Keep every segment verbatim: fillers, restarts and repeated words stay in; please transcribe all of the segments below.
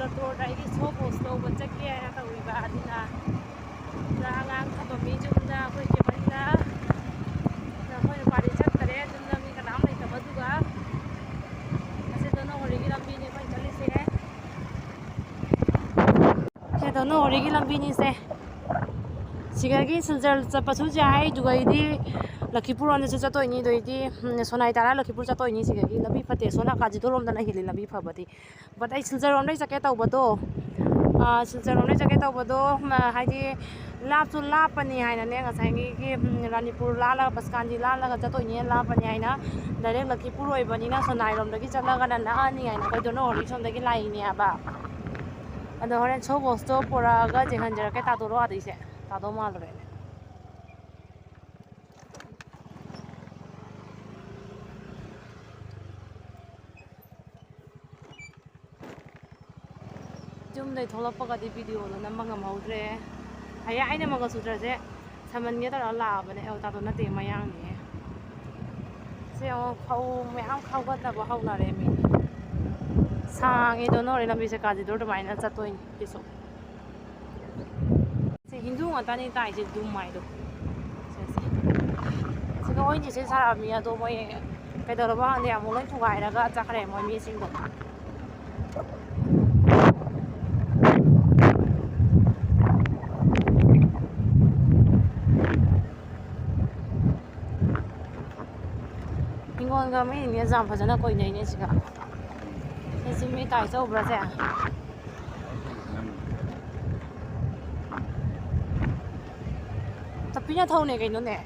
ꯂꯇꯣꯔꯗ ꯑꯩꯒꯤ ꯁꯣ ꯄꯣꯁ ꯇꯧꯕ ꯆꯠꯀꯦ ꯍꯥꯏꯅ ꯇꯧꯔꯤꯕ ꯑꯗꯨꯅ, ꯑꯗ ꯑꯉꯥꯡ ꯊꯝꯃꯝꯃꯤ ꯌꯨꯝꯗ ꯑꯩꯈꯣꯏ ꯆꯦ ꯃꯔꯤꯗ꯫ ꯑꯗ ꯑꯩꯈꯣꯏ ꯅꯨꯄꯥꯗꯤ ꯆꯠꯈ꯭ꯔꯦ, ꯌꯨꯝꯗ ꯃꯤ ꯀꯅꯥꯝ ꯂꯩꯇꯕ꯫ ꯑꯗꯨꯒ ꯑꯁꯤꯗꯅ ꯍꯣꯔꯤꯒꯤ ꯂꯝꯕꯤꯅꯤ ꯑꯩꯈꯣꯏ ꯆꯠꯂꯤꯁꯦ꯫ ꯁꯤꯗꯅ ꯍꯣꯔꯤꯒꯤ ꯂꯝꯕꯤꯅꯤꯁꯦ꯫ ꯁꯤꯗꯒꯤ ꯁꯤꯜꯆꯔ ꯆꯠꯄꯁꯨ ꯌꯥꯏ, ꯑꯗꯨꯒꯩꯗꯤ ꯂꯛꯈꯤꯄꯨꯔ ꯔꯣꯝꯗꯁꯨ ꯆꯠꯇꯣꯏꯅꯤ꯫ ꯑꯗꯨꯏꯗꯤ ꯎꯝ, ꯁꯣꯅꯥꯏ ꯇꯥꯔꯥ ꯂꯛꯈꯤꯄꯨꯔ ꯆꯠꯇꯣꯏꯅꯤ꯫ ꯁꯤꯗꯒꯤ ꯂꯝꯕꯤ ꯐꯠꯇꯦ, ꯁꯣꯝ ꯅꯥꯀꯥꯟꯁꯤꯗꯣ ꯔꯣꯝꯗꯅ ꯍꯦꯜꯂꯤ ꯂꯝꯕꯤ ꯐꯕꯗꯤ꯫ But ꯑꯩ ꯁꯤꯜꯆꯔ ꯔꯣꯝꯗꯩ ꯆꯠꯀꯦ ꯇꯧꯕꯗꯣ, ꯑꯥ, ꯁꯤꯜꯆꯔ ꯔꯣꯝꯗꯩ ꯆꯠꯀꯦ ꯇꯧꯕꯗꯣ, ꯃ, ꯍꯥꯏꯗꯤ ꯂꯥꯞꯁꯨ ꯂꯥꯞꯄꯅꯤ ꯍꯥꯏꯅꯅꯦ, ꯉꯁꯥꯏꯒꯤ ꯎꯝ, ꯔꯥꯅꯤꯄꯨꯔ ꯂꯥꯜꯂꯒ ꯕꯁꯀꯥꯟꯗꯤ ꯂꯥꯜꯂꯒ ꯆꯠꯇꯣꯏꯅꯦꯅ ꯂꯥꯞꯄꯅꯤ ꯍꯥꯏꯅ direct ꯂꯛꯈꯤꯄꯨꯔ ꯑꯣꯏꯕꯅꯤꯅ ꯁꯣꯅꯥꯏꯔꯣꯝꯗꯒꯤ ꯆꯠꯂꯒꯅ ꯅꯛꯑꯅꯤ ꯍꯥꯏꯅ ꯑꯩꯈꯣꯏ ꯗꯣꯅꯣꯍꯣꯔꯤ ꯁꯣꯝꯗꯒꯤ ꯂꯥꯛꯏꯅꯦ ꯍꯥꯏꯕ꯫ ꯑꯗꯣ ꯍꯣꯔꯦꯟ ꯁꯣ ꯕꯣꯁꯇꯣ ꯄꯨꯔꯛꯑꯒ ꯌꯦꯡꯍꯟꯖꯔꯛꯀꯦ꯫ ꯇꯥꯗꯣꯔꯣ ꯑꯥꯗꯩꯁꯦ꯫ ꯇꯥꯗꯧ ꯃꯥꯜꯂꯨꯔꯦꯅꯦ꯫ ꯌꯨꯝꯗꯩ ꯊꯣꯛꯂꯛꯄꯒꯗꯤ ꯚꯤꯗꯤꯑꯣꯗꯣ ꯅꯝꯕ ꯉꯝꯍꯧꯗ꯭ꯔꯦ꯫ ꯑꯌꯥ, ꯑꯩꯅ ꯃꯪꯒꯜꯁꯨꯇ꯭ꯔꯁꯦ ꯁꯝꯍꯟꯒꯦ ꯇꯧꯔꯒ ꯂꯥꯛꯑꯕꯅꯦ꯫ ꯑꯦ, ꯇꯥꯗꯣ ꯅꯠꯇꯦ, ꯃꯌꯥꯡꯅꯦ꯫ ꯁꯤ ꯌꯦꯡꯉꯣ, ꯐꯧ ꯃꯌꯥꯝ ꯈꯥꯎꯒꯠꯅꯕ ꯍꯧꯅꯔꯦ ꯃꯤ꯫ ꯁꯥꯡꯉꯤꯗꯣ ꯅꯣꯔꯦ ꯂꯝꯕꯤꯁꯦ, ꯀꯥꯖꯤꯗꯣꯔ ꯑꯗꯨꯃꯥꯏꯅ ꯆꯠꯇꯣꯏꯅꯤ ꯁꯤꯁꯨ꯫ ꯁꯤ ꯍꯤꯟꯗꯨ ꯉꯥꯛꯇꯅꯤ ꯇꯥꯏꯁꯦ, ꯗꯨꯝ ꯍꯥꯏꯗꯣ꯫ ꯁꯦ, ꯁꯦ꯫ ꯁꯤꯗ ꯑꯣꯏꯅꯤꯁꯦ ꯁꯥꯔꯝꯃꯤ, ꯑꯗꯣ ꯃꯣꯏ ꯀꯩꯗꯧꯔꯕ ꯈꯪꯗꯦ, ꯑꯃꯨꯛ ꯂꯣꯏ ꯊꯨꯒꯥꯏꯔꯒ ꯆꯠꯈ꯭ꯔꯦ ꯃꯣꯏ ꯃꯤꯁꯤꯡꯗꯣ꯫ ꯍꯤꯡꯒꯣꯜꯒ ꯃꯤꯅꯦ ꯌꯥꯝ ꯐꯖꯅ ꯀꯣꯏꯅꯩꯅꯦ ꯁꯤꯒ꯫ ꯁꯤ ꯆꯤꯡꯃꯤ ꯇꯥꯏ ꯆꯧꯕ꯭ꯔꯥ ꯁꯦ? ꯇꯞꯄꯤꯅ ꯊꯧꯅꯦ ꯀꯩꯅꯣꯅꯦ꯫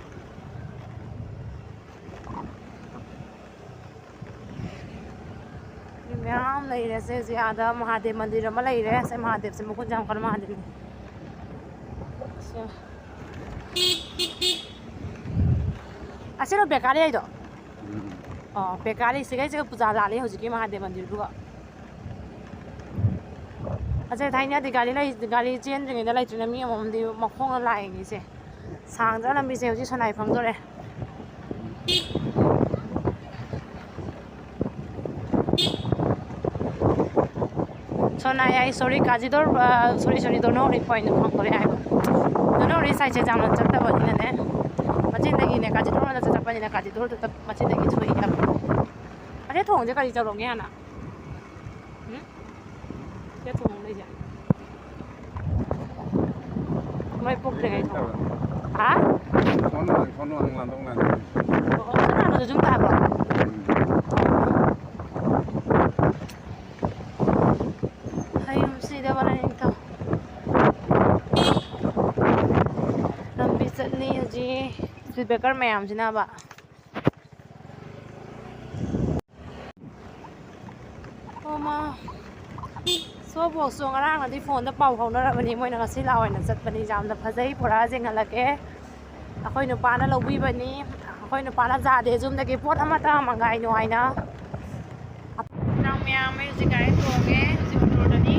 ꯃꯤ ꯃꯌꯥꯝ ꯂꯩꯔꯦ꯫ ꯁꯦ ꯍꯧꯖꯤꯛ ꯑꯥꯗ ꯃꯍꯥꯗꯦꯕ ꯃꯟꯗꯤꯔ ꯑꯃ ꯂꯩꯔꯦ꯫ ꯁꯦ ꯃꯍꯥꯗꯦꯕꯁꯦ ꯃꯒꯨꯟ ꯌꯥꯝ ꯀꯟꯅ ꯃꯍꯥꯗꯦꯕꯅꯤ꯫ ꯁꯦ꯫ ꯑꯁꯤꯔꯣ ꯕꯦꯀꯥꯔꯤ ꯍꯥꯏꯗꯣ? ꯎꯝ꯫ ꯑꯣ, ꯕꯦꯀꯥꯔꯤ ꯁꯤꯒꯩꯁꯤꯒ ꯄꯨꯖꯥ ꯂꯥꯜꯂꯤ ꯍꯧꯖꯤꯛꯀꯤ ꯃꯍꯥꯗꯦꯕ ꯃꯟꯗꯤꯔꯗꯨꯒ꯫ ꯑꯁꯦ ꯊꯥꯏꯅꯗꯤ ꯒꯥꯔꯤ ꯂꯩ-, ꯒꯥꯔꯤ ꯆꯦꯟꯗ꯭ꯔꯤꯉꯩꯗ ꯂꯩꯇ꯭ꯔꯤꯉꯩꯗ ꯃꯤ ꯑꯃꯃꯝꯗꯤ ꯃꯈꯣꯡꯅ ꯂꯥꯛꯏꯅꯤꯁꯦ꯫ ꯁꯥꯡꯗ꯭ꯔꯥ ꯂꯝꯕꯤꯁꯦ? ꯍꯧꯖꯤꯛ ꯁꯣꯅꯥꯏ ꯐꯝꯗꯣꯔꯦ꯫ ꯅꯥꯏ ꯍꯥꯏ, ꯁꯣꯔꯤ, ꯀꯥꯖꯤꯗꯣꯔ, ꯑ, ꯁꯣꯔꯤ, ꯁꯣꯔꯤ, ꯗꯣꯅꯣꯔꯤ ꯄꯣꯏꯟꯗ ꯐꯪꯗꯣꯔꯦ ꯍꯥꯏꯕ꯫ ꯗꯣꯅꯣꯔꯤ ꯁꯥꯏꯠꯁꯦ ꯌꯥꯝꯅ ꯆꯠꯇꯕꯅꯤꯅꯅꯦ, ꯃꯆꯤꯟꯗꯒꯤꯅꯦ, ꯀꯥꯖꯤꯗꯣꯔ ꯔꯣꯝꯗ ꯆꯠꯄꯅꯤꯅ ꯀꯥꯖꯤꯗꯣꯔꯗꯨꯗ ꯃꯆꯤꯟꯗꯒꯤ ꯊꯣꯛꯏ ꯍꯥꯏꯕ꯫ ꯑꯁꯤ ꯊꯣꯡꯁꯦ ꯀꯔꯤ ꯇꯧꯔꯝꯒꯦ ꯍꯥꯟꯅ? ꯎꯝ? ꯁꯤꯗ ꯊꯣꯡ ꯂꯩꯁꯦ꯫ ꯃꯩ ꯄꯣꯛꯇ꯭ꯔꯤꯉꯩ ꯊꯣꯡ꯫ ꯍꯥ? ꯁꯣꯝ ꯂꯥꯡ, ꯁꯣꯝ ꯂꯥꯡ ꯂꯥꯟꯊꯣꯛ ꯂꯥꯟꯁꯤꯟ꯫ ꯑꯣ, ꯑꯣ, ꯁꯣꯝ ꯂꯥꯡꯕꯗ ꯌꯨꯝ ꯇꯥꯕ꯭ꯔꯣ? ꯎꯝ꯫ ꯍꯌꯨꯝꯁꯤꯗ ꯋꯥꯔꯦꯡꯊꯧ꯫ ꯂꯝꯕꯤ ꯆꯠꯂꯤ ꯍꯧꯖꯤꯛ꯫ Speed breaker ꯃꯌꯥꯝꯁꯤꯅꯕ꯫ ꯑꯣ ꯃꯥ꯫ ꯁꯣꯕꯣꯛꯁꯨ ꯉꯔꯥꯡꯅꯗꯤ ꯐꯣꯟꯗ ꯄꯥꯎ ꯐꯥꯎꯅꯔꯕꯅꯤ, ꯃꯣꯏꯅ ꯉꯁꯤ ꯂꯥꯛꯑꯣꯅ ꯆꯠꯄꯅꯤ꯫ ꯌꯥꯝꯅ ꯐꯖꯩ, ꯄꯨꯔꯥ ꯌꯦꯡꯍꯜꯂꯛꯀꯦ꯫ ꯑꯩꯈꯣꯏ ꯅꯨꯄꯥꯅ ꯂꯧꯕꯤꯕꯅꯤ꯫ ꯑꯩꯈꯣꯏ ꯅꯨꯄꯥꯅ ꯌꯥꯗꯦ, ꯌꯨꯝꯗꯒꯤ ꯄꯣꯠ ꯑꯃꯠꯇ ꯃꯉꯥꯏꯅꯨ ꯍꯥꯏꯅ꯫ ꯏꯅꯥꯎ ꯃꯌꯥꯝ, ꯑꯩ ꯍꯧꯖꯤꯛ ꯒꯥꯔꯤ ꯇꯣꯡꯉꯦ, ꯍꯧꯖꯤꯛ ꯑꯣꯇꯣꯗꯅꯤ꯫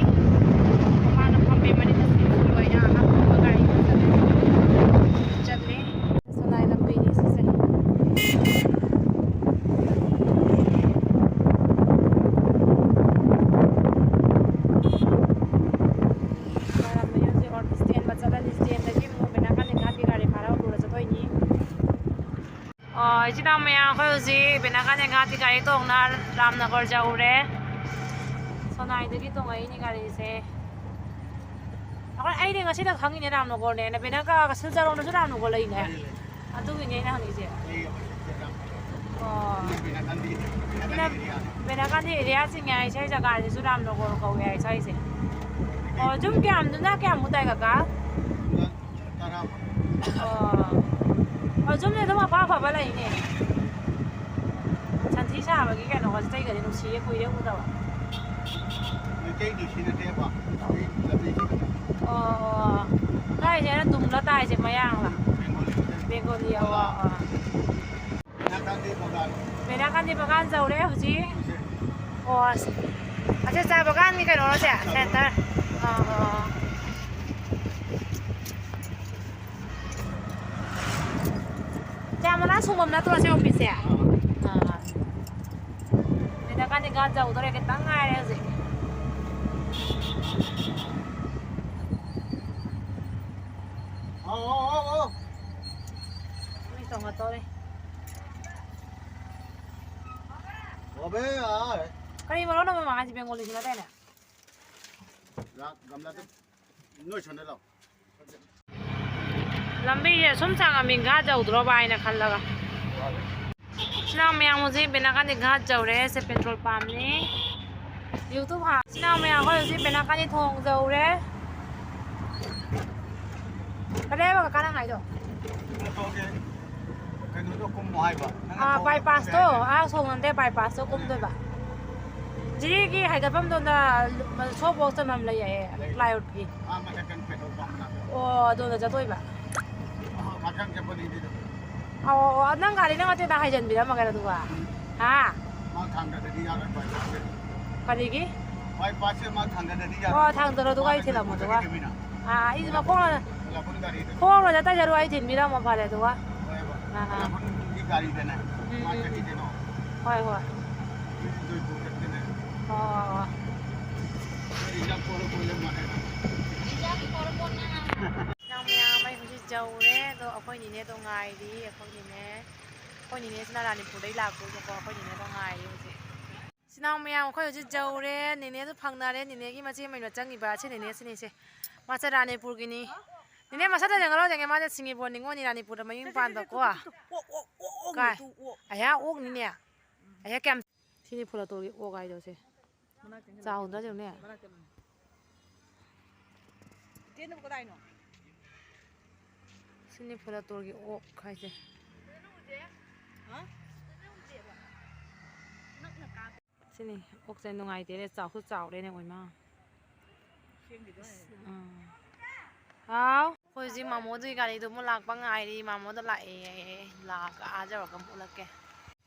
ꯃꯃꯥꯅ ꯐꯝꯃꯦ, ꯃꯅꯤꯡꯗ ꯁꯤꯠ ꯐꯨꯜ ꯑꯣꯏꯅ ꯍꯥꯞꯄꯒ ꯒꯥꯔꯤ ꯆꯠꯂꯦ꯫ ꯆꯠꯂꯦ꯫ ꯁꯅꯥꯏ ꯂꯝꯕꯤꯅꯤ ꯁꯤꯁꯦ꯫ ꯂꯩꯔꯝꯕꯅꯤ ꯍꯧꯖꯤꯛ ꯑꯣꯇꯣ ꯁ꯭ꯇꯦꯟꯗ ꯆꯠꯂꯅꯤ, ꯁ꯭ꯇꯦꯟꯗꯒꯤ ꯑꯃꯨꯛ ꯕꯦꯅꯥꯀꯥꯟꯗ ꯒꯥꯔꯤ ꯐꯥꯔꯒ ꯑꯣꯇꯣꯗ ꯆꯠꯇꯣꯏꯅꯤ꯫ ꯑꯣ, ꯏꯆꯤꯟ ꯏꯅꯥꯎ ꯃꯌꯥꯝ, ꯑꯩꯈꯣꯏ ꯍꯧꯖꯤꯛ ꯕꯦꯅꯥꯀꯥꯟꯗ ꯒꯥꯔꯤ ꯇꯣꯡꯅ ꯔꯥꯝꯅꯒꯔ ꯌꯧꯔꯦ꯫ ꯁꯣꯅꯥꯏꯗꯒꯤ ꯇꯣꯡꯉꯛꯏꯅꯤ ꯒꯥꯔꯤꯁꯦ꯫ ꯑꯩꯈꯣꯏ, ꯑꯩꯗꯤ ꯉꯁꯤꯗ ꯈꯪꯉꯤꯅꯦ ꯔꯥꯝꯅꯒꯔꯅꯦꯅ꯫ ꯕꯦꯅꯥꯀꯥ ꯁꯤꯜꯆꯔꯔꯣꯝꯗꯁꯨ ꯔꯥꯝꯅꯒꯔ ꯂꯩꯅꯦ꯫ ꯂꯩ, ꯂꯩ꯫ ꯑꯗꯨꯒꯤꯅꯦ ꯑꯩꯅ ꯍꯪꯉꯤꯁꯦ꯫ ꯂꯩ, ꯑꯩꯈꯣꯏ ꯁꯤꯜꯆꯔ ꯔꯥꯝꯅꯒꯔ꯫ ꯑꯣ꯫ ꯕꯦꯅꯥꯀꯥꯟꯗꯤ, ꯕꯦꯅꯥꯀꯥꯟꯗꯤ ꯏꯅ-, area꯫ ꯕꯦꯅꯥꯀꯥꯟꯗꯤ area ꯆꯤꯡꯉꯦ ꯍꯥꯏ, ꯁ꯭ꯋꯥꯏ ꯖꯒꯥꯁꯤꯁꯨ ꯔꯥꯝꯅꯒꯔ ꯀꯧꯋꯦ ꯍꯥꯏ ꯁ꯭ꯋꯥꯏꯁꯦ꯫ ꯑꯣ, ꯌꯨꯝ ꯀꯌꯥꯝꯗꯨꯅ ꯀꯌꯥꯃꯨꯛ ꯇꯥꯏ ꯀꯀꯥ? ꯇꯔꯥ꯫ ꯑꯣ꯫ ꯑꯣ, ꯌꯨꯝꯁꯦ ꯑꯗꯨꯝ ꯑꯐ ꯑꯐꯕ ꯂꯩꯅꯦ꯫ ꯁꯟꯊꯤ ꯁꯥꯕꯒꯤ ꯀꯩꯅꯣꯒꯁꯦ ꯇꯩꯒꯗꯤ ꯅꯨꯡꯁꯤꯌꯦ, ꯀꯨꯏꯔꯦ ꯎꯗꯕ꯫ ꯃꯩꯇꯩꯗꯤ ꯁꯤ ꯅꯠꯇꯦꯕ, ꯁꯤ ꯂꯝꯕꯤꯁꯤ ꯈꯛꯇ꯫ ꯑꯣ, ꯑꯣ꯫ ꯇꯥꯏꯁꯦ ꯑꯩꯅ ꯇꯨꯡꯗ ꯇꯥꯏꯁꯦ ꯃꯌꯥꯡꯂ? ꯕꯦꯡꯒꯣꯂꯤ꯫ ꯕꯦꯡꯒꯣꯂꯤ, ꯑꯣ, ꯑꯣ꯫ ꯕꯦꯅꯥꯀꯥꯟꯗꯤ ꯕꯒꯥꯟ꯫ ꯕꯦꯅꯥꯀꯥꯟꯗꯤ ꯕꯒꯥꯟ ꯌꯧꯔꯦ ꯍꯧꯖꯤꯛ꯫ ꯍꯧꯖꯤꯛ꯫ ꯑꯣ, ꯑꯁ꯫ ꯑꯁꯤ ꯆꯥ ꯕꯒꯥꯟꯒꯤ ꯀꯩꯅꯣꯔꯣ ꯁꯦ? ꯆꯥ ꯕꯒꯥꯟ꯫ Center? ꯑꯥ, ꯑꯥ꯫ ꯆꯥ ꯃꯅꯥ ꯁꯨꯡꯐꯝ ꯅꯠꯇ꯭ꯔꯣ ꯁꯤ office ꯁꯦ? ꯑꯥ꯫ ꯑꯥ꯫ ꯕꯦꯅꯥꯀꯥꯟꯗꯤ ꯕꯒꯥꯟ ꯌꯧꯗꯣꯔꯦ, ꯈꯤꯇꯪ ꯉꯥꯏꯔꯦ ꯍꯧꯖꯤꯛ꯫ ꯇꯧꯔꯦ꯫ ꯑꯕꯦ, ꯑꯥ꯫ ꯀꯔꯤ ꯃꯔꯣꯟ ꯑꯃ ꯉꯥꯡꯉꯤꯁꯤ ꯕꯦꯡꯒꯣꯂꯤꯁꯤ ꯅꯠꯇꯦꯅꯦ? ꯂꯥꯛ, ꯒꯝꯂꯥꯗ ꯅꯣꯏ ꯁꯣꯝꯗ ꯂꯥꯛꯑꯣ꯫ ꯂꯝꯕꯤꯁꯦ ꯁꯨꯝ ꯁꯥꯡꯉꯝꯃꯤ ꯒꯥꯠ ꯌꯧꯗ꯭ꯔꯣꯕ ꯍꯥꯏꯅ ꯈꯜꯂꯒ꯫ ꯏꯆꯤꯟ ꯏꯅꯥꯎ ꯃꯌꯥꯝ ꯍꯧꯖꯤꯛ ꯕꯦꯅꯥꯀꯥꯟꯗꯤ ꯒꯥꯠ ꯌꯧꯔꯦ꯫ ꯁꯦ ꯄꯦꯇ꯭ꯔꯣꯜ ꯄꯥꯝꯅꯤ꯫ ꯌꯨꯇꯨꯕ ꯍꯥ-, ꯏꯆꯤꯟ ꯏꯅꯥꯎ ꯃꯌꯥꯝ ꯍꯣꯏ ꯍꯧꯖꯤꯛ ꯕꯦꯅꯥꯀꯥꯟꯗꯤ ꯊꯣꯡ ꯌꯧꯔꯦ꯫ ꯀꯗꯥꯏ ꯍꯥꯏꯕ ꯀꯀꯥ ꯅꯪ ꯍꯥꯏꯗꯣ? ꯀꯩꯅꯣꯗꯣ ꯀꯨꯝꯃꯣ ꯍꯥꯏꯕ꯫ ꯅꯪꯅ ꯑꯥ, ꯊꯣꯡ ꯕꯥꯏꯄꯥꯁꯇꯣ, ꯀꯨꯝꯃꯣ ꯍꯥꯏꯕ꯫ ꯑꯥ, ꯁꯣꯝ ꯅꯝꯗꯦ ꯕꯥꯏꯄꯥꯁꯇꯣ ꯀꯨꯝꯗꯣꯏꯕ꯫ ꯖꯤꯔꯤꯒꯤ ꯍꯥꯏꯒꯠꯐꯝꯗꯣꯝꯗ ꯁꯣꯞ ꯋꯥꯛ ꯆꯪꯐꯝ ꯂꯩ ꯍꯥꯏꯌꯦ, ꯂꯩ꯫ ꯄ꯭ꯂꯥꯏꯋꯨꯗꯀꯤ꯫ ꯑꯥ, ꯃꯊꯛꯇ ꯄꯦꯇ꯭ꯔꯣꯜ ꯄꯝ ꯃꯅꯥꯛꯇ꯫ ꯑꯣ, ꯑꯗꯣꯝꯗ ꯆꯠꯇꯣꯏꯕ꯫ ꯑꯥ, ꯃꯊꯪ ꯆꯠꯄꯗꯤ ꯑꯗꯨꯗ꯫ ꯑꯣ, ꯑꯣ, ꯅꯪ ꯒꯥꯔꯤ ꯅꯪ ꯑꯇꯦꯟꯗ ꯍꯥꯏꯖꯟꯕꯤꯔꯝꯃꯒꯦ ꯑꯗꯨꯒ꯫ ꯍꯥ? ꯃꯥ ꯊꯥꯡꯗꯗꯤ ꯌꯥꯔꯣꯏ, ꯕꯥꯏꯄꯥꯁꯁꯦ꯫ ꯀꯔꯤꯒꯤ? ꯕꯥꯏꯄꯥꯁꯁꯦ ꯃꯥ ꯊꯥꯡꯗꯗꯗꯤ ꯌꯥꯔꯣꯏ꯫ ꯑꯣ, ꯊꯥꯡꯗꯔꯣ ꯑꯗꯨꯒ ꯑꯩ ꯃꯥꯅ ꯊꯤꯜꯂꯝꯃꯣ ꯑꯗꯨꯒ꯫ ꯄꯨꯊꯣꯛꯈꯤꯗꯣꯏꯅꯤꯅ꯫ ꯑꯥ, ꯑꯩꯁꯨ ꯃꯈꯣꯡꯅ, ꯂꯥꯕꯨꯟ ꯒꯥꯔꯤꯗ꯫ ꯈꯣꯡꯅ ꯆꯠꯇ ꯌꯥꯔꯣꯏ, ꯑꯩ ꯊꯤꯟꯕꯤꯔꯝꯃꯣ ꯐꯔꯦ ꯑꯗꯨꯒ꯫ ꯍꯣꯏꯕ꯫ ꯑꯥ, ꯑꯥ꯫ ꯂꯥꯕꯨꯟꯒꯤ ꯒꯥꯔꯤꯗꯅꯦ꯫ ꯎꯝ, ꯃꯥ ꯎꯝ, ꯆꯠꯈꯤꯁꯦ ꯎꯝ꯫ ꯅꯣ꯫ ꯍꯣꯏ, ꯍꯣꯏ꯫ ꯍꯣꯏ, ꯍꯣꯏ꯫ ꯅꯣꯏ ꯏꯟꯖꯥꯡ ꯄꯣꯔꯛꯑꯣ, ꯄꯣꯔꯛꯑꯣ, ꯃꯥꯅꯦ꯫ ꯏꯟꯖꯥꯡ ꯄꯣꯔꯛꯑꯣ, ꯅꯪ꯫ ꯏꯅꯥꯎ ꯃꯌꯥꯝ ꯑꯩ ꯍꯧꯖꯤꯛ ꯌꯧꯔꯦ꯫ ꯑꯗꯣ ꯑꯩꯈꯣꯏ ꯅꯤꯅꯦꯗꯣ ꯉꯥꯏꯔꯤ꯫ ꯑꯩꯈꯣꯏ ꯅꯤꯅꯦ, ꯑꯩꯈꯣꯏ ꯅꯤꯅꯦꯁꯤꯅ ꯔꯥꯅꯤꯄꯨꯔꯗꯩ ꯂꯥꯛꯄꯒꯤꯀꯣ, ꯑꯩꯈꯣꯏ ꯅꯤꯅꯦꯗꯣ ꯉꯥꯏꯔꯤ ꯍꯧꯖꯤꯛ꯫ ꯏꯆꯤꯟ ꯏꯅꯥꯎ ꯃꯌꯥꯝ ꯑꯩꯈꯣꯏ ꯍꯧꯖꯤꯛ ꯌꯧꯔꯦ꯫ ꯅꯤꯅꯦꯁꯨ ꯐꯪꯅꯔꯦ꯫ ꯅꯤꯅꯦꯒꯤ ꯃꯆꯦ ꯃꯌꯨꯝꯗ ꯆꯪꯉꯤꯕ꯫ ꯁꯤ ꯅꯤꯅꯦ, ꯁꯤꯅꯤꯁꯦ꯫ ꯃꯥꯁꯦ ꯔꯥꯅꯤꯄꯨꯔꯒꯤꯅꯤ꯫ ꯅꯤꯅꯦ ꯃꯁꯛꯇ ꯌꯦꯡꯍꯜꯂꯣ, ꯌꯦꯡꯉꯦ꯫ ꯃꯥꯁꯦ ꯁꯤꯡꯖꯃꯩ ꯅꯤꯉꯣꯜꯅꯤ, ꯔꯥꯅꯤꯄꯨꯔꯗ ꯃꯌꯨꯝ ꯄꯥꯟꯕꯀꯣ꯫ ꯑꯣꯛ, ꯑꯣꯛ, ꯑꯣꯛ, ꯑꯣꯛ, ꯀꯥꯏ? ꯑꯣꯛ, ꯑꯣꯛ꯫ ꯑꯌꯥ, ꯑꯣꯛꯅꯤꯅꯦ꯫ ꯑꯌꯥ, ꯀꯌꯥꯝ ꯊꯤꯅꯤ ꯐꯨꯜ ꯑꯇꯣꯔꯒꯤ ꯑꯣꯛ ꯍꯥꯏꯗꯣ ꯁꯦ꯫ ꯆꯥꯎꯗ꯭ꯔꯥ ꯌꯦꯡꯉꯨꯅꯦ꯫ ꯁꯤꯅꯤ ꯐꯨꯜ ꯑꯇꯣꯔꯒꯤ ꯑꯣꯛ ꯍꯥꯏꯁꯦ꯫ ꯁꯤꯅꯤ ꯑꯣꯛꯁꯦ ꯅꯨꯡꯉꯥꯏꯇꯦꯅꯦ, ꯆꯥꯎꯁꯨ ꯆꯥꯎꯔꯦꯅꯦ ꯑꯣꯏꯃꯥ꯫ ꯑꯥ꯫ ꯍꯥꯎ꯫ ꯑꯩꯈꯣꯏ ꯍꯧꯖꯤꯛ ꯃꯥꯃꯣꯗꯨꯒꯤ ꯒꯥꯔꯤꯗꯣ ꯑꯃꯨꯛ ꯂꯥꯛꯄ ꯉꯥꯏꯔꯤ꯫ ꯃꯥꯃꯣꯗꯣ ꯂꯥꯛꯑꯦ, ꯂꯥꯛꯑꯒ ꯑꯥ ꯌꯧꯔꯒ ꯑꯃꯨꯛ ꯎꯠꯂꯛꯀꯦ꯫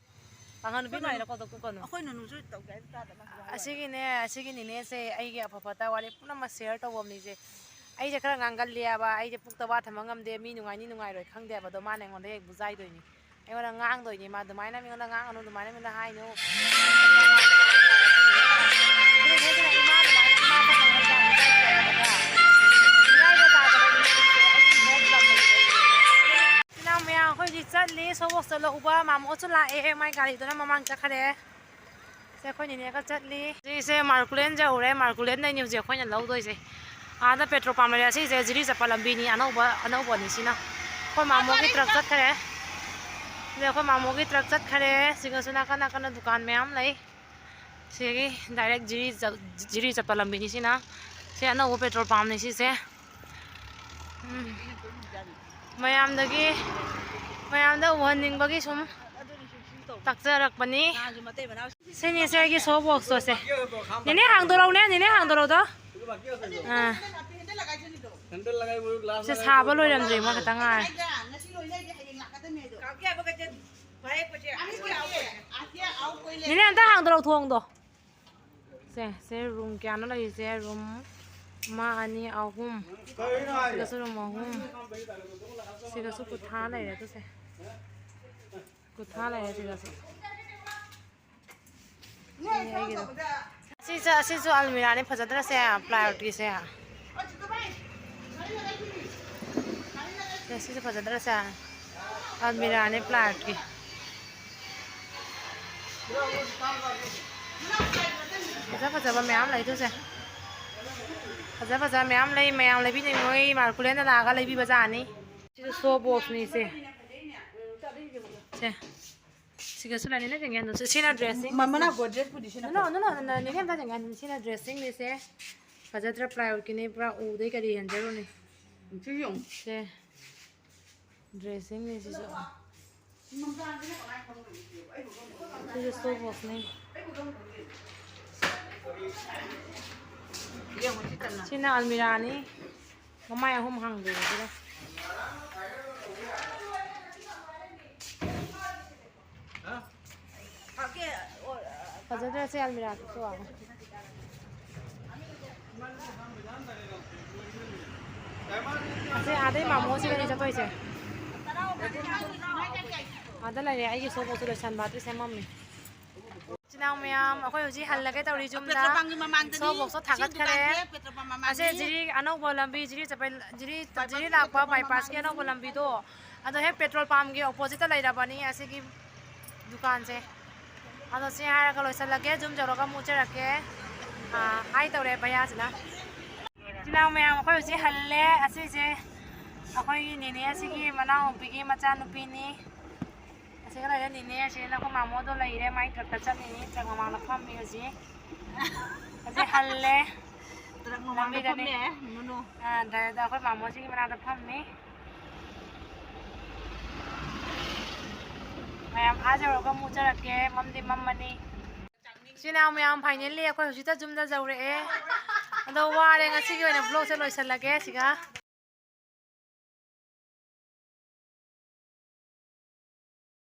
ꯄꯥꯡꯒꯜ ꯅꯨꯄꯤ ꯑꯩꯈꯣꯏ ꯅꯨ-, ꯅꯨꯡꯉꯥꯏꯔꯣꯀꯣ, ꯑꯗꯣ ꯀꯨꯀꯣꯅꯨ꯫ ꯑꯩꯈꯣꯏ ꯅꯨꯅꯨꯁꯨ ꯇꯧꯒꯦ ꯍꯥꯏꯗꯤ ꯇꯥꯗꯕ꯫ ꯑꯁꯤꯒꯤꯅꯦ, ꯑꯁꯤꯒꯤ ꯅꯤꯅꯦꯁꯦ ꯑꯩꯒꯤ ꯑꯐ ꯐꯠꯇ ꯋꯥꯔꯤ ꯄꯨꯝꯅꯃꯛ share ꯇꯧꯕ ꯃꯤꯁꯦ꯫ ꯑꯩꯁꯦ ꯈꯔ ꯉꯥꯡꯒꯜꯂꯦꯕ, ꯑꯩꯁꯦ ꯄꯨꯛꯇ ꯋꯥ ꯊꯝꯕ ꯉꯝꯗꯦ, ꯃꯤ ꯅꯨꯡꯉꯥꯏꯅꯤ ꯅꯨꯡꯉꯥꯏꯔꯣꯏ ꯈꯪꯗꯦꯕ, ꯑꯗꯣ ꯃꯥꯅ ꯑꯩꯉꯣꯟꯗ ꯍꯦꯛ ꯕꯨꯖꯥꯏꯗꯣꯏꯅꯤ꯫ ꯑꯩꯉꯣꯟꯗ ꯉꯥꯡꯗꯣꯏꯅꯤ ꯃꯥ, "ꯑꯗꯨꯃꯥꯏꯅ ꯃꯤꯉꯣꯟꯗ ꯉꯥꯡꯒꯅꯨ, ꯑꯗꯨꯃꯥꯏꯅ ꯃꯤꯉꯣꯟꯗ ꯍꯥꯏꯅꯨ"꯫ ꯏꯃꯥ ꯑꯗꯨꯃꯥꯏꯅ ꯏꯃꯥ ꯐꯠꯇꯕ ꯌꯥꯝ ꯕꯨꯖꯥꯏꯗꯣꯏꯅꯦꯕ꯫ ꯕꯨꯖꯥꯏꯗꯣ ꯇꯥꯗꯕ ꯏꯃꯥ ꯂꯩꯇꯦ, ꯑꯩ ꯏꯃꯥ ꯌꯥꯝ ꯂꯩꯇꯦ꯫ ꯏꯆꯤꯟ ꯏꯅꯥꯎ ꯃꯌꯥꯝ ꯑꯩꯈꯣꯏ ꯍꯧꯖꯤꯛ ꯆꯠꯂꯤ꯫ ꯊꯕꯛ ꯆꯠꯂꯨꯕ ꯃꯥꯃꯣꯁꯨ ꯂꯥꯛꯑꯦ, ꯃꯥꯏ ꯒꯥꯔꯤꯗꯨꯅ ꯃꯃꯥꯡ ꯆꯠꯈ꯭ꯔꯦ꯫ ꯁꯦ, ꯑꯩꯈꯣꯏ ꯅꯤꯅꯦꯒ ꯆꯠꯂꯤ꯫ ꯁꯤꯁꯦ ꯃꯥꯔꯀꯨꯂꯦꯟ ꯌꯧꯔꯦ, ꯃꯥꯔꯀꯨꯂꯦꯟꯗꯩꯅꯦ ꯍꯧꯖꯤꯛ ꯑꯩꯈꯣꯏꯅ ꯂꯧꯗꯣꯏꯁꯦ꯫ ꯑꯥꯗ ꯄꯦꯇ꯭ꯔꯣꯜ ꯄꯝ ꯂꯩꯔꯦ꯫ ꯁꯤꯁꯦ ꯖꯤꯔꯤ ꯆꯠꯄ ꯂꯝꯕꯤꯅꯤ, ꯑꯅꯧꯕ, ꯑꯅꯧꯕꯅꯤ ꯁꯤꯅ꯫ ꯑꯩꯈꯣꯏ ꯃꯥꯃꯣꯒꯤ ꯇ꯭ꯔꯛ ꯆꯠꯈ꯭ꯔꯦ꯫ ꯁꯤꯗ ꯑꯩꯈꯣꯏ ꯃꯥꯃꯣꯒꯤ ꯇ꯭ꯔꯛ ꯆꯠꯈ꯭ꯔꯦ꯫ ꯁꯤꯒꯁꯨ ꯅꯥꯀꯟ ꯅꯥꯀꯟꯗ ꯗꯨꯀꯥꯟ ꯃꯌꯥꯝ ꯂꯩ꯫ ꯁꯤꯒꯤ ꯗꯥꯏꯔꯦꯛ ꯖꯤꯔꯤ ꯆꯠ-, ꯖꯤꯔꯤ ꯆꯠꯄ ꯂꯝꯕꯤꯅꯤ ꯁꯤꯅ꯫ ꯁꯤ ꯑꯅꯧꯕ ꯄꯦꯇ꯭ꯔꯣꯜ ꯄꯝꯅꯤ ꯁꯤꯁꯦ꯫ ꯎꯝ꯫ ꯃꯌꯥꯝꯗꯒꯤ, ꯃꯌꯥꯝꯗ ꯎꯍꯟꯅꯤꯡꯕꯒꯤ ꯁꯨꯝ ꯇꯥꯛꯆꯔꯛꯄꯅꯤ꯫ ꯁꯤꯅꯤ ꯁꯦ ꯑꯩꯒꯤ ꯁꯣ ꯕꯣꯛꯁꯇꯣ ꯁꯦ꯫ ꯅꯦꯅꯦ ꯍꯥꯡꯗꯣꯔꯛꯎꯅꯦ, ꯅꯦꯅꯦ ꯍꯥꯡꯗꯣꯔꯛꯎꯗꯣ꯫ ꯑꯥ꯫ ꯁꯦ ꯁꯥꯕ ꯂꯣꯏꯔꯝꯗ꯭ꯔꯤ, ꯃꯥ ꯈꯛꯇꯪ ꯉꯥꯏꯔꯦ꯫ ꯅꯦꯅꯦ ꯑꯝꯇ ꯍꯥꯡꯗꯣꯔꯛꯎ ꯊꯣꯡꯗꯣ꯫ ꯁꯦ, ꯁꯦ ꯔꯨꯝ ꯀꯌꯥꯅꯣ ꯂꯩꯔꯤꯁꯦ? ꯔꯨꯝ ꯑꯃ, ꯑꯅꯤ, ꯑꯍꯨꯝ꯫ ꯁꯤꯒꯁꯨ ꯔꯨꯝ ꯑꯍꯨꯝ꯫ ꯁꯤꯒꯁꯨ ꯀꯨꯟꯊ꯭ꯔꯥ ꯂꯩꯔꯦ ꯑꯗꯨꯁꯦ꯫ ꯀꯨꯟꯊ꯭ꯔꯥ ꯂꯩꯔꯦ ꯁꯤꯒꯁꯨ꯫ ꯁꯤꯅꯦ ꯑꯩꯒꯤꯗꯣ꯫ ꯁꯤꯁꯦ, ꯑꯁꯤꯁꯨ ꯑꯜꯃꯤꯔꯥꯅꯦ, ꯐꯖꯗ꯭ꯔꯁꯦ? ꯄ꯭ꯂꯥꯏꯋꯨꯗꯀꯤꯁꯦ꯫ ꯁꯦ, ꯁꯤꯁꯦ ꯐꯖꯗ꯭ꯔꯁꯦ? ꯑꯜꯃꯤꯔꯥꯅꯦ, ꯄ꯭ꯂꯥꯏꯋꯨꯗꯀꯤ꯫ ꯐꯖ ꯐꯖꯕ ꯃꯌꯥꯝ ꯂꯩ ꯑꯗꯨꯁꯦ꯫ ꯐꯖ ꯐꯖꯕ ꯃꯌꯥꯝ ꯂꯩ, ꯃꯌꯥꯝ ꯂꯩꯕꯤꯅꯤꯡꯕ ꯃꯣꯏ ꯃꯥꯔꯀꯨꯂꯦꯟꯗ ꯂꯥꯛꯑꯒ ꯂꯩꯕꯤꯕ ꯖꯥꯠꯅꯤ꯫ ꯁꯤꯁꯨ ꯁꯣ ꯕꯣꯛꯁꯅꯤ ꯏꯆꯦ꯫ ꯁꯦ꯫ ꯁꯤꯒꯁꯨ ꯂꯩꯅꯤ, ꯅꯪ ꯌꯦꯡꯒꯦ ꯍꯟꯗꯣꯛꯁꯦ꯫ ꯁꯤꯅ dressing꯫ ꯃ-, ꯃꯅꯥ ꯒꯣꯗ꯭ꯔꯦꯖꯄꯨꯗꯤ ꯁꯤꯅ ꯅꯣ, ꯅꯣ, ꯐꯩ꯫ ꯅꯣ, ꯅꯣ, ꯅꯣ, ꯅꯦꯅꯦ ꯑꯝꯇ ꯌꯦꯡꯒꯦ ꯍꯟꯗꯣꯛ-, ꯁꯤꯅ dressingꯅꯤꯁꯦ꯫ ꯐꯖꯗ꯭ꯔꯥ? Plywoodꯀꯤꯅꯦ, ꯄꯨꯔꯥ ꯎꯗꯩ ꯀꯔꯤ ꯍꯦꯟꯖꯔꯨꯅꯤ? ꯁꯤ ꯌꯦꯡꯉꯨ꯫ ꯁꯦ꯫ Dressingꯅꯤ ꯁꯤꯁꯨ꯫ ꯁꯤꯁꯨ ꯁꯣ ꯕꯣꯛꯁꯅꯤ꯫ ꯌꯦꯡꯉꯨ ꯁꯤ ꯇꯝꯅ꯫ ꯁꯤꯅ ꯑꯜꯃꯤꯔꯥꯅꯤ꯫ ꯃꯃꯥꯏ ꯑꯍꯨꯝ ꯍꯥꯡꯗꯣꯏꯅꯦ ꯁꯤꯗ꯫ ꯐꯖꯗ꯭ꯔꯁꯦ ꯑꯜꯃꯤꯔꯥꯗꯨꯁꯨ꯫ ꯑꯁꯤ ꯑꯥꯗꯩ ꯃꯥꯃꯣꯁꯤꯒꯅꯤ ꯆꯠꯇꯣꯏꯁꯦ꯫ ꯑꯥꯗ ꯂꯩꯔꯦ, ꯑꯩꯒꯤ ꯁꯣ ꯕꯣꯛꯁꯁꯨ ꯂꯣꯏꯁꯟꯕ ꯑꯗꯨ ꯁꯦꯝꯃꯝꯃꯤ꯫ ꯏꯆꯤꯟ ꯏꯅꯥꯎ ꯃꯌꯥꯝ, ꯑꯩꯈꯣꯏ ꯍꯧꯖꯤꯛ ꯍꯜꯂꯒꯦ ꯇꯧꯔꯤ ꯌꯨꯝꯗ꯫ ꯄꯦꯇ꯭ꯔꯣꯜ ꯄꯝꯒꯤ ꯃꯃꯥꯡꯗꯅꯤ꯫ ꯁꯣ ꯕꯣꯛꯁꯇꯣ ꯁꯤ ꯊꯥꯡꯒꯠꯈꯔꯦ꯫ ꯗꯨꯀꯥꯟꯁꯦ ꯄꯦꯇ꯭ꯔꯣꯜ ꯄꯝ ꯃꯃꯥꯡꯗꯅꯤ꯫ ꯑꯁꯦ ꯖꯤꯔꯤ ꯑꯅꯧꯕ ꯂꯝꯕꯤ, ꯖꯤꯔꯤ ꯆꯠꯄ, ꯖꯤꯔꯤ, ꯖꯤꯔꯤ ꯂꯥꯛꯄ ꯕꯥꯏꯄꯥꯁꯀꯤ ꯑꯅꯧꯕ ꯂꯝꯕꯤꯗꯣ, ꯑꯗꯣ ꯍꯦꯛ ꯄꯦꯇ꯭ꯔꯣꯜ ꯄꯝꯒꯤ ꯑꯣꯄꯣꯖꯤꯠꯇ ꯂꯩꯔꯕꯅꯤ ꯑꯁꯤꯒꯤ ꯗꯨꯀꯥꯟꯁꯦ꯫ ꯑꯗꯣ ꯁꯤ ꯍꯥꯏꯔꯒ ꯂꯣꯏꯁꯤꯜꯂꯒꯦ, ꯖꯨꯝ ꯌꯧꯔꯒ ꯑꯃꯨꯛ ꯎꯠꯆꯔꯛꯀꯦ꯫ ꯑꯥ, ꯍꯥꯏ ꯇꯧꯔꯦ ꯚꯩꯌꯥꯁꯤꯅ꯫ ꯏꯆꯤꯟ ꯏꯅꯥꯎ ꯃꯌꯥꯝ, ꯑꯩꯈꯣꯏ ꯍꯧꯖꯤꯛ ꯍꯜꯂꯦ꯫ ꯑꯁꯤꯁꯦ ꯑꯩꯈꯣꯏꯒꯤ ꯅꯦꯅꯦ ꯑꯁꯤꯒꯤ ꯃꯅꯥꯎꯅꯨꯄꯤꯒꯤ ꯃꯆꯥꯅꯨꯄꯤꯅꯤ꯫ ꯑꯁꯤꯒ ꯂꯩꯔꯦ ꯅꯦꯅꯦ ꯑꯁꯤꯅ, ꯑꯩꯈꯣꯏ ꯃꯥꯃꯣꯗꯣ ꯂꯩꯔꯦ, ꯃꯥꯏ ꯇ꯭ꯔꯛꯇ ꯆꯠꯂꯤꯅꯤ, ꯇ꯭ꯔꯛ ꯃꯃꯥꯡꯗ ꯐꯝꯃꯤ ꯍꯧꯖꯤꯛ꯫ ꯍꯧꯖꯤꯛ ꯍꯜꯂꯦ꯫ ꯇ꯭ꯔꯛ ꯃꯃꯥꯡꯗ ꯂꯝꯕꯤꯗꯅꯤ꯫ ꯐꯝꯃꯦ, ꯅꯨꯅꯨ꯫ ꯑꯥ, ꯗ꯭ꯔꯥꯏꯚꯔꯗ ꯑꯩꯈꯣꯏ ꯃꯥꯃꯣꯁꯤꯒꯤ ꯃꯅꯥꯛꯇ ꯐꯝꯃꯤ꯫ ꯃꯌꯥꯝ ꯑꯥ ꯌꯧꯔꯒ ꯑꯃꯨꯛ ꯎꯠꯆꯔꯛꯀꯦ, ꯃꯝꯗꯤ ꯃꯝꯃꯅꯤ꯫ ꯏꯆꯤꯟ ꯏꯅꯥꯎ ꯃꯌꯥꯝ, finally ꯑꯩꯈꯣꯏ ꯍꯧꯖꯤꯛꯇ ꯌꯨꯝꯗ ꯌꯧꯔꯛꯑꯦ꯫ ꯑꯗꯣ ꯋꯥꯔꯦ, ꯉꯁꯤꯒꯤ ꯑꯣꯏꯅ vlogꯁꯦ ꯂꯣꯏꯁꯤꯜꯂꯒꯦ ꯁꯤꯒ꯫